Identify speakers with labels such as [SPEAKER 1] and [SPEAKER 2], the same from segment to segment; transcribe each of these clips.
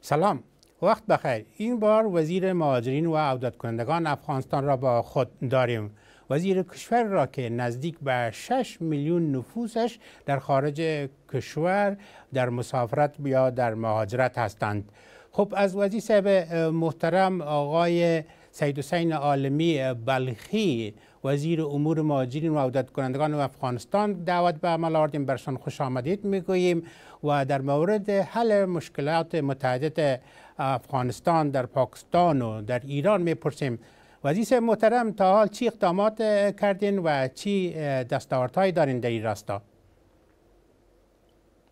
[SPEAKER 1] سلام، وقت بخیر. این بار وزیر مهاجرین و عودت کنندگان افغانستان را با خود داریم. وزیر کشور را که نزدیک به 6 میلیون نفوسش در خارج کشور در مسافرت یا در مهاجرت هستند. خب از وزیر صاحب محترم آقای سید حسین عالمی بلخی، وزیر امور مهاجرین و عودت کنندگان افغانستان دعوت به عمل آوردیم. برشان خوش آمدید میگوییم و در مورد حل مشکلات متعدد افغانستان در پاکستان و در ایران میپرسیم. وزیر محترم، تا حال چی اقدامات کردین و چی دستاوردهایی دارین در این راستا؟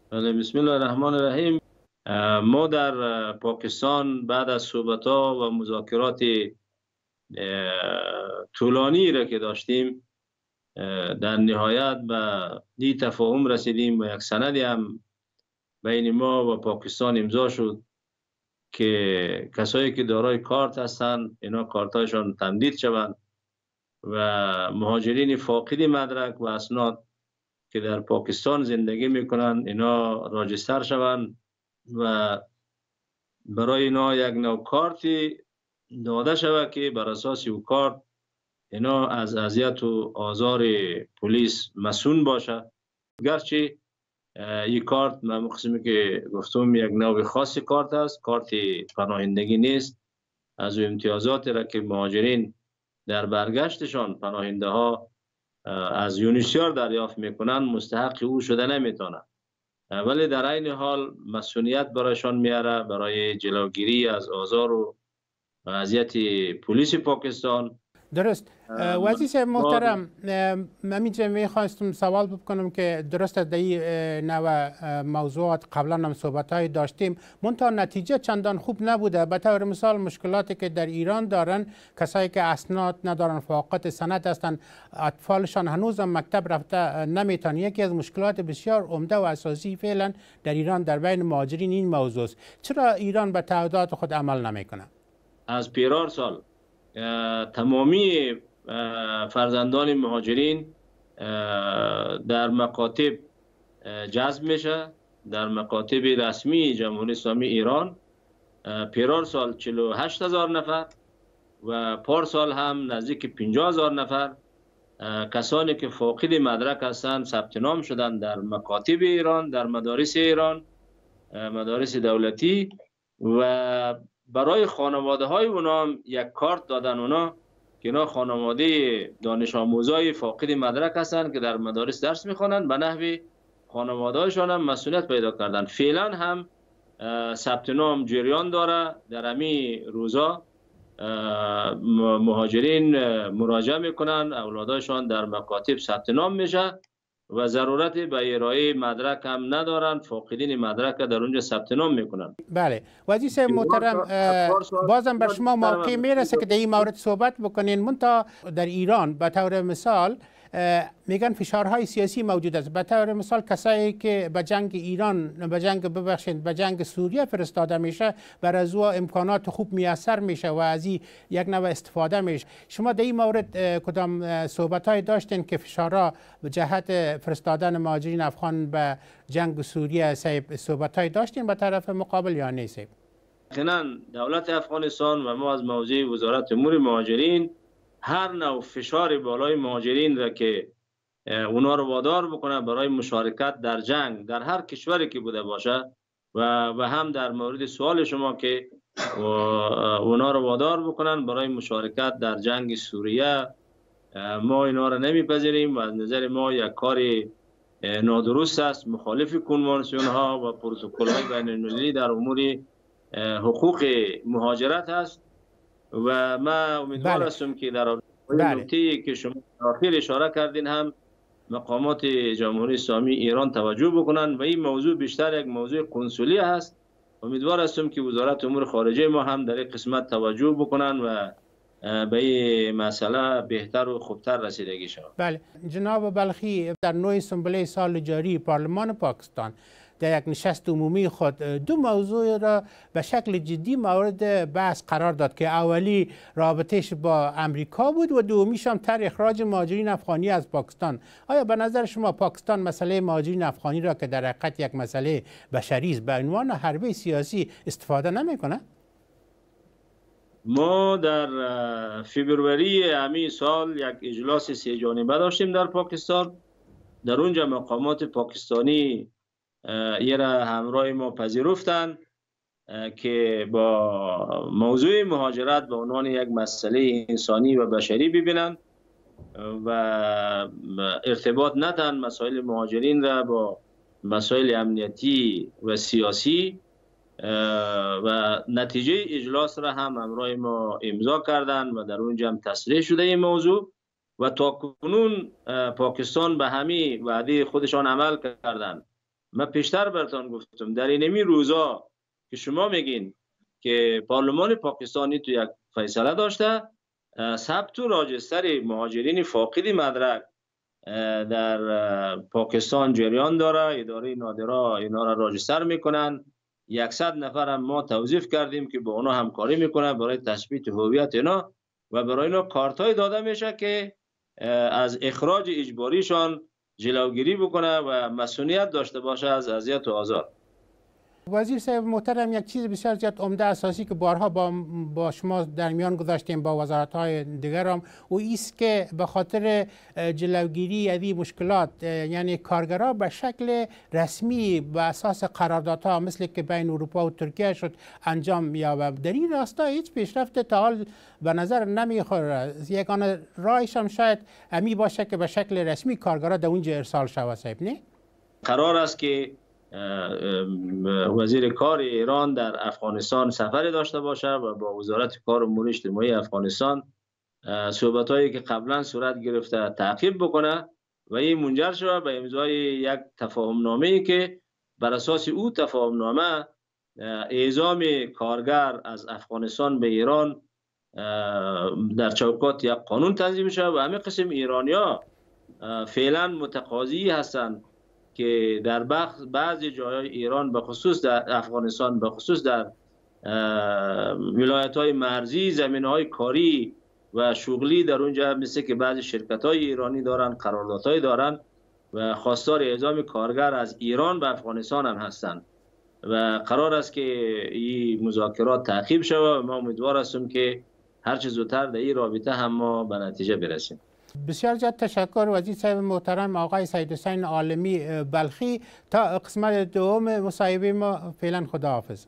[SPEAKER 2] بله، بسم الله الرحمن الرحیم. ما در پاکستان بعد از صحبت‌ها و مذاکرات طولانی را که داشتیم، در نهایت به دی تفاهم رسیدیم و یک سندی هم بین ما و پاکستان امضا شد که کسایی که دارای کارت هستند اینا کارتایشان تمدید شوند و مهاجرین فاقد مدرک و اسناد که در پاکستان زندگی میکنند اینا راجستر شوند و برای اینا یک نوع کارتی داده شود که بر اساس او کارت اینا از اذیت و آزار پلیس مسون باشه. گرچه این کارت من قسمی که گفتم یک نوع خاص کارت است، کارت پناهندگی نیست. از او امتیازاتی را که مهاجرین در برگشتشان پناهنده ها از یونیسیار دریافت میکنن مستحق او شده نمیتونن، ولی در عین حال مسئولیت برایشان میاره برای جلوگیری از آزار و اذیت پلیس پاکستان.
[SPEAKER 1] درست. وزیر محترم، من اینجا میخواستم سوال بکنم که درست در این نوع موضوعات قبلا هم صحبت داشتیم، منتها نتیجه چندان خوب نبوده. به طور مثال مشکلاتی که در ایران دارن، کسایی که اسناد ندارن، فاقد سند هستن، اطفالشان هنوز هم مکتب رفته نمیتونن. یکی از مشکلات بسیار عمده و اساسی فعلا در ایران در بین مهاجرین این موضوع است. چرا ایران به تعهدات خود عمل نمیکنه؟
[SPEAKER 2] از پیرار سال تمامی فرزندان مهاجرین در مکاتب جذب میشه، در مکاتب رسمی جمهوری اسلامی ایران. پیرار سال 48 هزار نفر و پارسال هم نزدیک 50 هزار نفر کسانی که فاقد مدرک هستند ثبت نام شدند در مکاتب ایران، در مدارس ایران، مدارس دولتی، و برای خانواده های اونا یک کارت دادن اونا که اینا خانواده دانش آموزای فاقد مدرک هستند که در مدارس درس میخوانند، به نحوی خانواده هایشان هم مسئولیت پیدا کردن. فعلا هم ثبت نام جریان داره. در همین روزا مهاجرین مراجعه میکنن، اولادایشان در مکاتب ثبت نام میشه و ضرورت به ارائه مدرک هم ندارن، فاقدین مدرک در اونجا ثبت نام میکنن.
[SPEAKER 1] بله وزیر محترم، بازم بر شما موقع میرسه که در این مورد صحبت بکنین. منتها در ایران به طور مثال میگن فشارهای سیاسی موجود است. به طور مثال کسایی که به جنگ ایران، به جنگ ببخشید به جنگ سوریه فرستاده میشه، بر از او امکانات خوب میسر میشه و از این یک نوع استفاده میشه. شما در این مورد کدام صحبت های داشتین که فشارها به جهت فرستادن مهاجرین افغان به جنگ سوریه صحبت های داشتین به طرف مقابل یا نیست؟
[SPEAKER 2] یقینا دولت افغانستان و ما از موضع وزارت امور مهاجرین هر نوع فشار بالای مهاجرین را که اونا رو وادار بکنه برای مشارکت در جنگ در هر کشوری که بوده باشه و هم در مورد سوال شما که اونا رو وادار بکنن برای مشارکت در جنگ سوریه، ما اینا رو نمیپذیریم و از نظر ما یک کار نادرست است، مخالف کنوانسیون ها و پروتکل های بین المللی در امور حقوق مهاجرت است. و من امیدوار هستم که در نکته‌ای که شما آخر اشاره کردین هم مقامات جمهوری اسلامی ایران توجه بکنن و این موضوع بیشتر یک موضوع کنسولی هست. امیدوار هستم که وزارت امور خارجه ما هم در این قسمت توجه بکنن و به این مسئله بهتر و خوبتر رسیدگی شود.
[SPEAKER 1] بله جناب بلخی، در 9 سنبله سال جاری پارلمان پاکستان در یک نشست عمومی خود دو موضوع را به شکل جدی مورد بحث قرار داد که اولی رابطهش با امریکا بود و دومیش هم طرح اخراج مهاجرین افغانی از پاکستان. آیا به نظر شما پاکستان مسئله مهاجرین افغانی را که در حقیقت یک مسئله بشری است به عنوان حربه سیاسی استفاده نمیکنه؟
[SPEAKER 2] ما در فبروری همین سال یک اجلاس سه جانبه داشتیم در پاکستان. در اونجا مقامات پاکستانی یه را همراه ما پذیرفتند که با موضوع مهاجرت به عنوان یک مسئله انسانی و بشری ببینند و ارتباط ندن مسائل مهاجرین را با مسائل امنیتی و سیاسی، و نتیجه اجلاس را هم همراه ما امضا کردند و در اونجا هم تصریح شده این موضوع و تا کنون پاکستان به همین وعده خودشان عمل کردند. من پیشتر براتان گفتم در اینمی روزا که شما میگین که پارلمان پاکستانی تو یک فیصله داشته، ثبت و راجستر مهاجرین فاقد مدرک در پاکستان جریان داره. اداره نادرا اینا را راجستر میکنن. 100 نفر هم ما توظیف کردیم که با اونا همکاری میکنن برای تثبیت هویت اینا و برای اینا کارتای داده میشه که از اخراج اجباریشان جلوگیری بکنه و مسئولیت داشته باشه از اذیت و آزار.
[SPEAKER 1] وزیر صاحب محترم، یک چیز بسیار زیاد عمده اساسی که بارها با شما در میان گذاشتیم با وزارت‌های دیگر هم، او ایست که به خاطر جلوگیری از این مشکلات، یعنی کارگرها به شکل رسمی به اساس قراردادها مثل که بین اروپا و ترکیه شد انجام یابد. در این راستا هیچ پیشرفت تا حال به نظر نمیخوره. یگانه راهش هم شاید امی باشه که به شکل رسمی کارگرها در اونجا ارسال شود. صاحب نه؟
[SPEAKER 2] قرار است که وزیر کار ایران در افغانستان سفر داشته باشه و با وزارت کار و امور اجتماعی افغانستان صحبت‌هایی که قبلا صورت گرفته تعقیب بکنه و این منجر شود به امضای یک تفاهم‌نامه‌ای که بر اساس او تفاهم‌نامه اعزام کارگر از افغانستان به ایران در چوکات یک قانون تنظیم شود و همه قسم ایرانی‌ها فعلا متقاضی هستند که در بعضی جاهای ایران به خصوص در افغانستان، به خصوص در ولایت‌های مرزی، زمینه‌های کاری و شغلی در اونجا مثل که بعضی شرکت‌های ایرانی دارن، قراردادهای دارن و خواستار اعزام کارگر از ایران به افغانستان هم هستند و قرار است که این مذاکرات تعقیب شود و ما امیدوار هستیم که هر چه زودتر در این رابطه هم ما به نتیجه برسیم.
[SPEAKER 1] بسیار زیاد تشکر وزیر صاحب محترم آقای سید حسین عالمی بلخی. تا قسمت دوم مصاحبه ما فعلا خداحافظ.